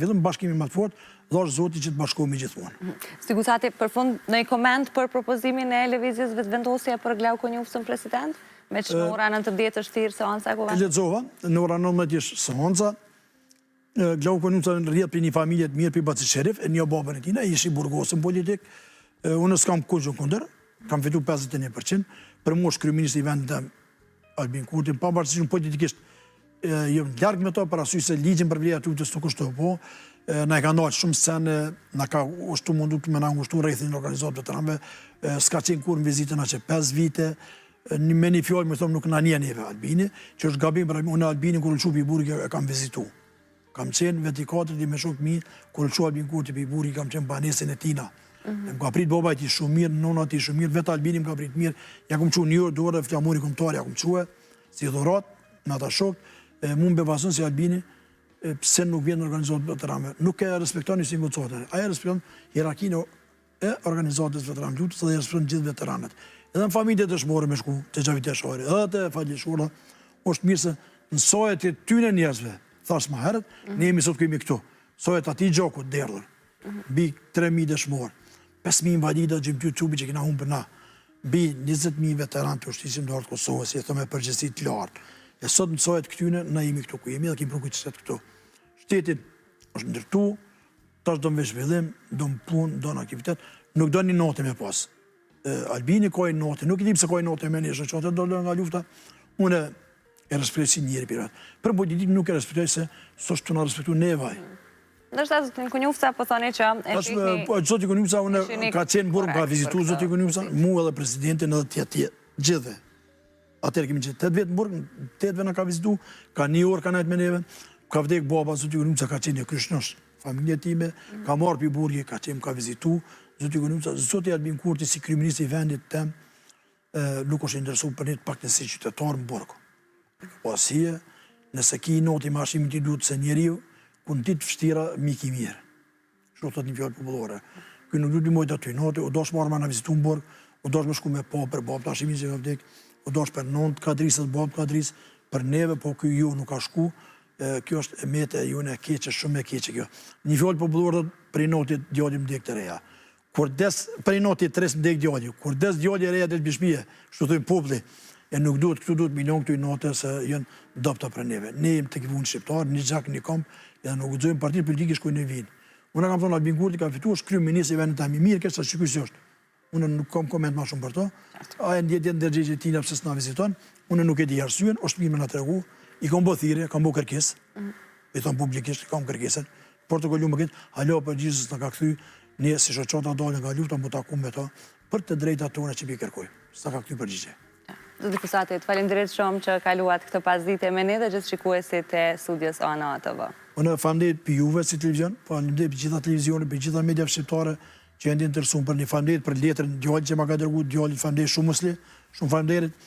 Fillim bashkimi më të fortë, dhashtë Zoti që të bashkohemi gjithmonë. Zoti Gucati, për fund, ndonjë koment për propozimin e Lëvizjes Vetëvendosje për Glauk Konjufcën president? Meqë në ora 19 është thirrë seanca e Kuvendit? E lexova, në ora 19 është seanca. Glauk Konjufca rrjedh prej një familje të mirë, prej Bacit Sherif, e njoh babën e tina, ish i burgosun politik. Unë s'kam kurgjë kundër, kam fitu 51%. Për mua është kryeministri i vendit tem Albin Kurti, pavarësisht politikisht jam larg me to, për arsye se ligjin për vlera të luftës nuk është tu bo, na e ka ndalë shumë sene, na ka është tu mundu të me na ngushtu rrethin e organizatës veteranëve, s'ka qenë kurrë në vizitën që 5 vite, me një fjalë me thonë nuk na njeh neve Albini, që është gabim për unë Albinin kur u lshu pi burgi e kam vizitu. Kam qenë vetë i katërti me shokë mi, kur u lshu Albin Kurti pi burgi, kam qenë banesën e tina. Mm -hmm. Më ka prit baba i tij shumë mirë, nona e tij shumë mirë, vetë Albini më ka prit mirë, ja kom çu një orë dorë dhe flamurin kombëtar, ja kom çue, si dhuratë, me ata shokë, e mu më befason si Albini, e, pse nuk vjen në organizatë veteranëve. Nuk e respekton Hysni Gucatin, ai e respekton hierarkinë e organizatës veteranëve luftës dhe i respekton gjithë veteranët. Edhe në familje dëshmorë me shku te Xhavit Jashari, edhe te Fadil Shurdha, është mirë se në saje të tyne njerëzve, thash ma herët, mm -hmm. ne jemi sot ku jemi këtu, saje të atij gjakut derdhur, mm -hmm. mbi 3.000 dëshmorë, 5.000 invalida gjymtyrë trupi që kena humbë na, mbi 20.000 veteran të ushtrisë çlirimtare të Kosovës, e thom me përgjegjësi të lartë. E sot në saje të këtyne, na jemi këtu ku jemi dhe kemi pru këtë shtet këtu. Shtetin është ndërtu, Tash don veç zhvillim, don punë, don aktivitet, nuk don inate me pas. Albini ka inate, nuk e di pse ka inate me ne, shoqatë dole nga lufta, unë e respektoj si njeri privat. Për politikë nuk e respektoj se s'është tu na respektu neve ai. Ndërsa zotin Konjufca po thoni që e shihni... Po, zoti Konjufca, unë ka qenë n'burg, ka vizitu zoti Konjufca, mu edhe presidentin edhe tje tje, gjithve. Atëherë kemi qenë 8 vjet në burg, 8 vjet na ka vizitu, ka një orë ka nejt me neve, ka vdek baba zoti Konjufca ka qenë kryshnosh familje time, ka marrë pi burgi, ka qenë ka vizitu, zoti Konjufca, zoti Albin Kurti si kryeministri i vendit tem, nuk është interesu për ne të paktën si qytetar në burg. Po asie, nëse ki inati me Hashimin ti duhet se njeriu, ku në ditë të vështira mik i mirë. Kështu thotë një fjalë popullore. Ky nuk duhet të mojt aty inati, u dash marrë me na vizitu në burg, u dash me shku me pa për babë të Hashimit që ka vdek, u dash për nonë të Kadrisë dhe babë të Kadrisë, për neve, po ky ju nuk ka shku, kjo është e metë e jone e keqe, shumë e keqe kjo. Një fjalë popullore thotë për inatit djali më dek te reja. Kur des për inati të resë më dek djali, kur des djali e reja del pi shpije, kështu thonë populli. E nuk duhet këtu duhet mi lon këto inate se janë dobta për neve. Ne jemi tek vonë shqiptar, një gjak, një komb, edhe nuk guxojmë partitë politike shkojnë e vinë. Unë kam thonë Albin Kurti ka fitu, është kryeministri i vendit tem i mirë, keq sa ky si është. Unë nuk kam koment më shumë për to. Ai e ndjen ndërgjegjen e tina pse s'na viziton. Unë nuk e di arsyen, është mirë me na tregu. I kam bë thirrje, kam bë kërkesë. Mm. I thon publikisht, i kam kërkesën. Protokollu me këtë, hala përgjigje s'na ka kthy, ne si shoqata dalë nga lufta mu taku me to, për të drejtat tona që pi kërkojmë. S'na ka kthy përgjigje. Zoti Kusati, të faleminderit shumë që kaluat këtë pasdite me ne dhe gjithë shikuesit e studios ONA TV. Unë faleminderit për juve si televizion, faleminderit për gjitha televizionet, për gjitha mediat shqiptare që janë të interesuar për ne. Faleminderit për letrën djalit që ma ka dërguar djalit, faleminderit shumë Musli, shumë faleminderit.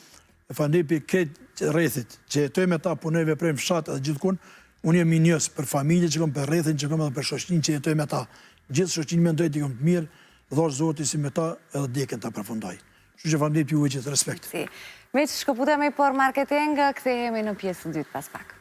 Faleminderit për krejt rrethit që jetoj me ta, punoj, veproj në fshat edhe gjithkund. Unë jam mirënjohës për familjen që kam, për rrethin që kam edhe për shoqërinë që jetoj me ta. Gjithë shoqërinë mendoj t'i kam të mirë, dhashtë Zoti si me ta edhe dekën ta përfundoj. Kështu që faleminderit juve gjithë, respekt. Si. Miq, shkëputemi për marketing, kthehemi në pjesë të dytë pas pak.